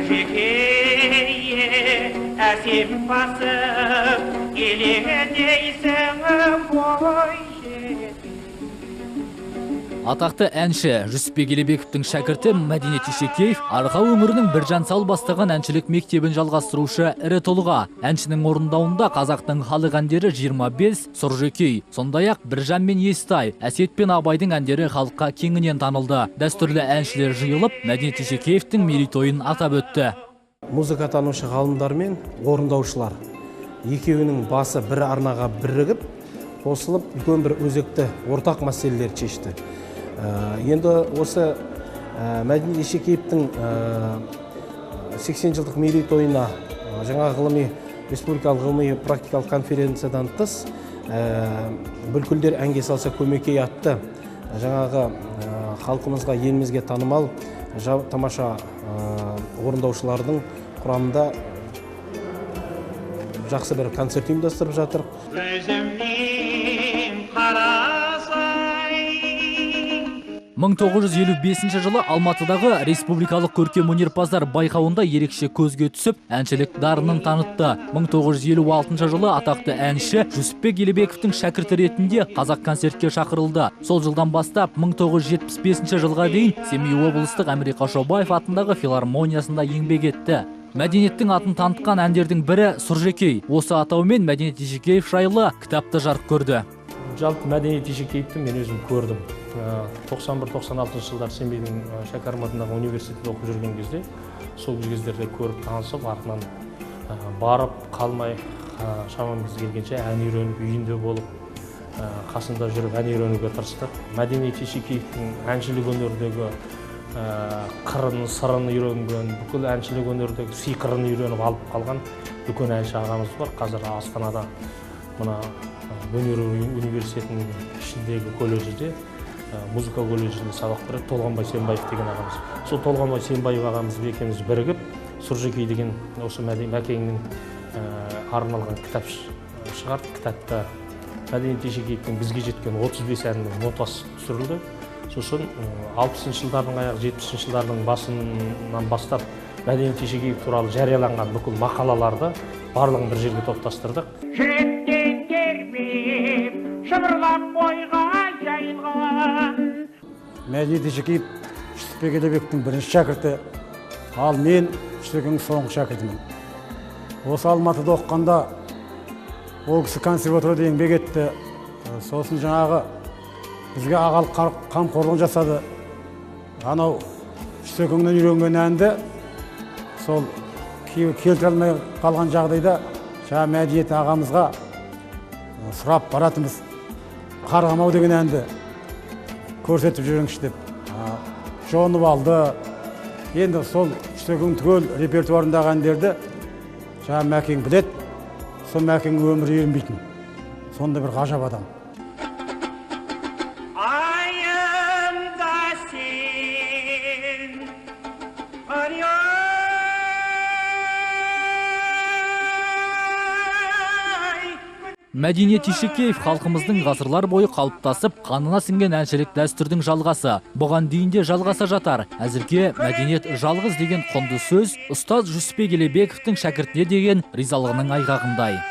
Сұржекей, әсем басып, елеңдейсің бой жетіп. Атақты әнші Жүсіпбек Елебековтің шәкірті Мәдениет Ешекеев Арқа өңірінің Біржан сал бастаған әншілік мектебін жалғастырушы ірі тұлға. Әншінің орындауында қазақтың халық әндері 25, Сұржекей, сондай-ақ Біржан мен Естай, Әсет пен Абайдың әндері халыққа кеңінен танылды. Дәстүрлі әншілер жиылып, Мәдениет Ешекеевтің мерейтойын атап өтті. Музыка танушы ғалымдар мен орындаушылар екеуінің басы бір арнаға бірігіп, қосылып, үлкен бір өзекті ортақ мәселелерді шешті. Енді осы Мәдениет Ешекеевтің 80 жылдық мерейтойына жаңа ғылыми республикалық ғылыми практикалық конференциядан тыс «Бүлкілдер әнге салса көмекей» атты жаңағы халқымызға, елімізге танымал тамаша орындаушылардың құрамында жақсы бір концерт ұйымдастырып жатыр. Өзімнен қарасай. 1955 жылы Алматыдағы республикалық көркем өнерпаздар байқауында ерекше көзге түсіп, әншілік дарынын танытты. 1956 жылы атақты әнші Жүсіпбек Елебековтің шәкірті ретінде Қазақ концертке шақырылды. Сол жылдан бастап 1975 жылға дейін Семей облыстық Әміре Қашаубаев атындағы филармониясында еңбек етті. Мәдениеттің атын танытқан әндердің бірі Сұржекей. Осы атаумен Мәдениет Ешекеев жайлы кітапты жарық көрді. Жалпы Мәдениет Ешекеевті мен өзім көрдім. 91-96 жылдар Семейдің Шәкәрім атындағы университетте оқып жүрген кезде, сол кездерде көріп танысып, артынан барып қалмай шамамыз келгенше ән үйреніп, үйінде болып, қасында жүріп ән үйренуге тырыстық. Мәдениет Ешекеевтің әншілік өнердегі қырын, сырын үйренген, бүкіл әншілік өнердегі сиқырын үйреніп алып қалған үлкен әнші ағамыз бар. Қазір Астанада мына өнер университетінің ішіндегі колледжде, музыка колледжінде сабақ береді Толғанбай Сембаев деген ағамыз. Сол Толғанбай Сембаев ағамыз екеуміз бірігіп Сұржекей деген осы Мәкеңнің арналған кітап шығарды. Кітапта Мәдениет Ешекеевтің бізге жеткен 35 әнінің нотасы түсірілді. Сосын 60 жылдардың аяғы, 70 жылдардың басынан бастап Мәдениет Ешекеев туралы жарияланған бүкіл мақалаларды барлығын бір жерге топтастырдық. Жүректен тербеп, шымырлап бойға жайылған. Мәдениет Ешекеев Жүсіпбек Елебековтің бірінші шәкірті, ал мен Жүсіпбектің соңғы шәкіртімін. Осы Алматыда оқығанда ол кісі консерваторияда еңбек етті. Сосын жаңағы бізге ағалық қамқорлық жасады. Анау Жүсіпбектен үйренген әнді сол келтіре алмай қалған жағдайда жаңа Мәдениет ағамызға сұрап баратынбыз. Қарғамау деген әнді көрсетіп жүріңізші деп жонып алды. Енді сол Жүсіпбектің түгел репертуарындағы әндерді жаңа Мәкең біледі. Сол Мәкең өмірі ерінбейтін сондай бір ғажап адам. Айымда сен, Мәдениет Ешекеев халқымыздың ғасырлар бойы қалыптасып, қанына сіңген әншілік дәстүрдің жалғасы. Бұған дейін де жалғаса жатар. Әзірге мәдениет жалғыз деген құнды сөз ұстаз Жүсіпбек Елебековтің шәкіртіне деген ризалығының айғағындай.